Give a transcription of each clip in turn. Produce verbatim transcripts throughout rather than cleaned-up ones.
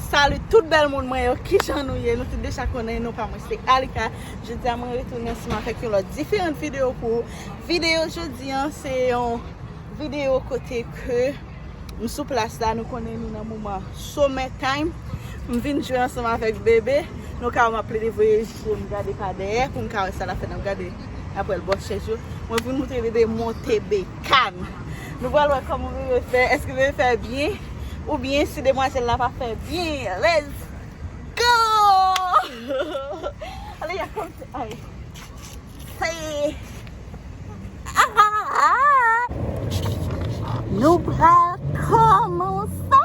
Salut tout bèl moun mwen yo, kijan nou ye? Nou tout deja konnen non pa mwen se Alika. Jodi a mwen retounen ansanm avèk yon lòt diferan videyo pou ou. Videyo jodi an se yon videyo kote ke m sou plas la, nou konnen nou nan moman summer time. M vin jwe ansanm avèk bebe. Nou ka wè m ap plede voye je m gade pa dèyè pou m ka wè sa l ap fè. N ap gade, n ap wè l bò chèz yo. Mwen vin montre bebe monte bekàn. Nou pral wè kòman bebe fè, èske bebe fè byen oubyen si demwazèl la pa fè byen. Let's go! Ale, y a kòmanse. Ay. Se. Ah! Nou pral kòmanse.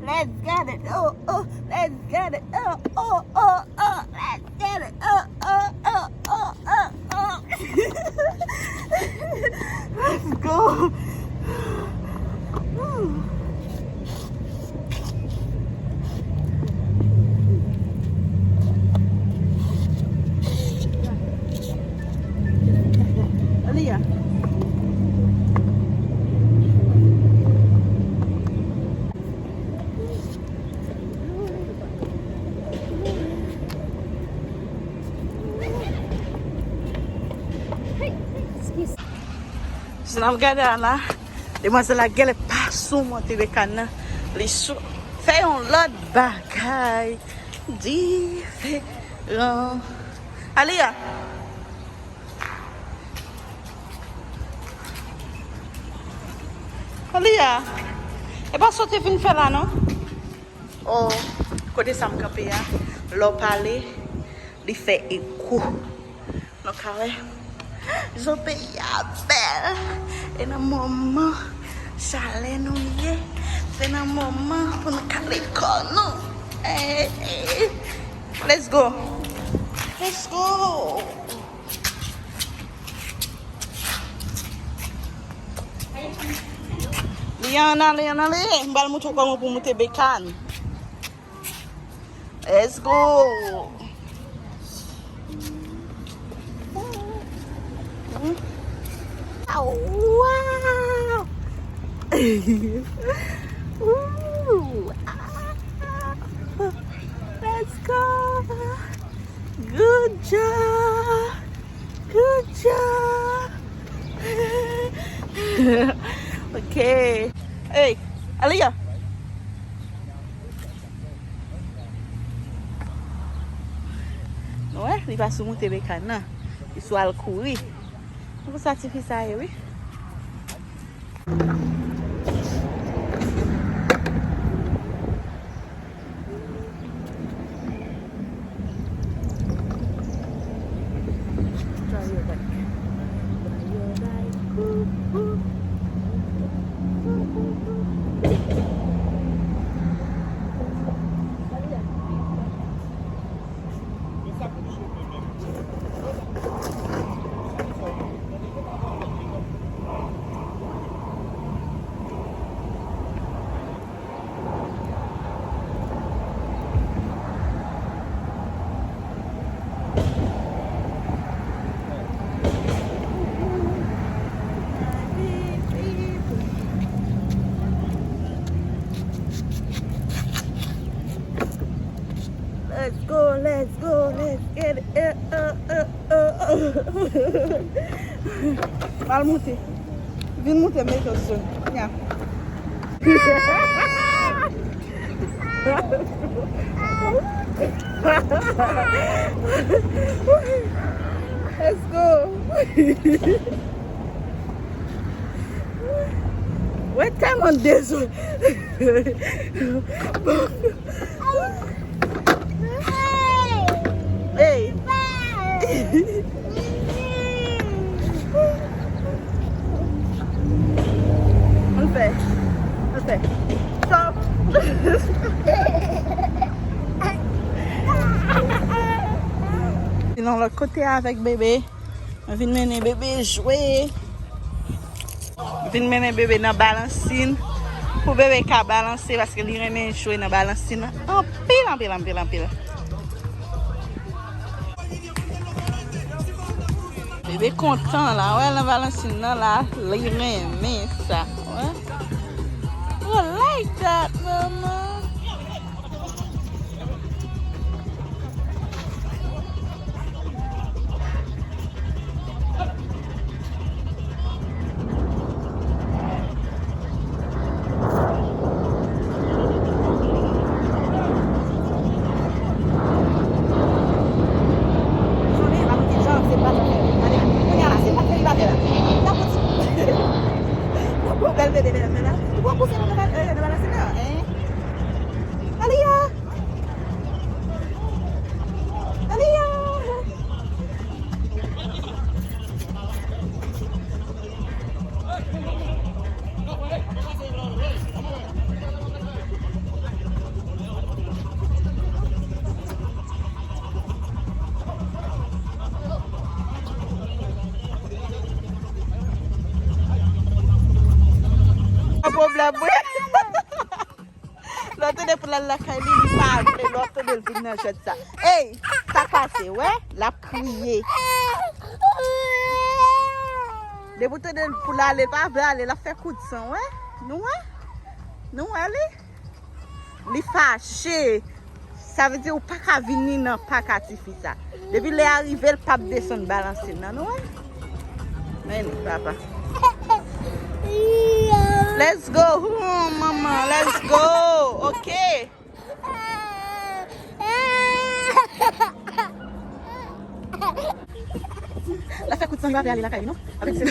Let's get it. Oh, oh. Let's get it. Oh, oh, oh, oh. Let's get it. Oh, oh, oh, oh, oh, oh. Let's go. Aaliyah. Si n ap gade a la, demwazèl la genlè pa sou monte bekàn nan. Li sou fè yon lòt bagay diferan. Aaliyah. Aaliyah, e pa sa w te vin fè la non. Oh, kote sa m kanpe a, lè w pale, li fè eko. Nou ka wè jan peyi a bèl. E nan moman chalè nou ye, se nan moman pou nou kale kò nou. Eh, eh. Let's go. Let's go. Li ann ale, ann ale. M pral montre w kòman pou moute bekàn. Let's go. Wow. Ooh. Ah. Let's go. Good job. Good job. Ok. Hey, Aaliyah. Nou wè, li pa sou moute bekàn nan. Li sou al kouri. Mwen konsa tifi sa ye, wi. Let's go, let's go, let's get it. Uh, uh, uh, uh, uh. Al moute. Vin moute, mete w sou. Nya. Let's go. Wè tèlman dezòd. Hey. Ann fè. Ann fè. Stop. Se nan lòt kote avèk bebe. Mwen vin mennen bebe jwe. Vin mennen bebe nan balansin. Pou bebe ka balanse, paske li renmen jwe nan balansin nan. Anpil, anpil, anpil, anpil. Bebe kontan la, wè, nan balansin nan la, li renmen sa. Wè. Yo, lè Dat, manman. Kounye a la, se pa t fè li batè la. N ap kontinye. N ap pran bèl bebe nan men la. Ou pran kousen nan balanse la, hein? Aliya! Aliya! Pwoblèm, wi. Lè w tande pou l al lakay li, li pa vle. Lè w tande l vin nan jwèt sa. Ey, sa pase, wè? L ap kriye. Depi w tande l pou l ale, l pa vle ale, l ap fè kout san, wè? Nou wè? Nou wè li? Li fache. Sa vle di ou pa ka vini nan pak a tifi sa. Depi lè a rive, l p ap desann balanse l nan, nou wè? Men li, papa. Let's go home, manman. Let's go. Ok. L ap fè kout san, li pa vle ale lakay li, non? Avèk se...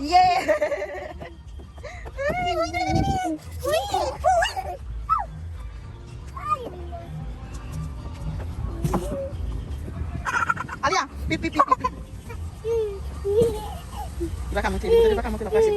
Yeah! Aliya, pip, pip, pip, pip, pip. Li pa ka monte, li pa ka monte, l ap fache.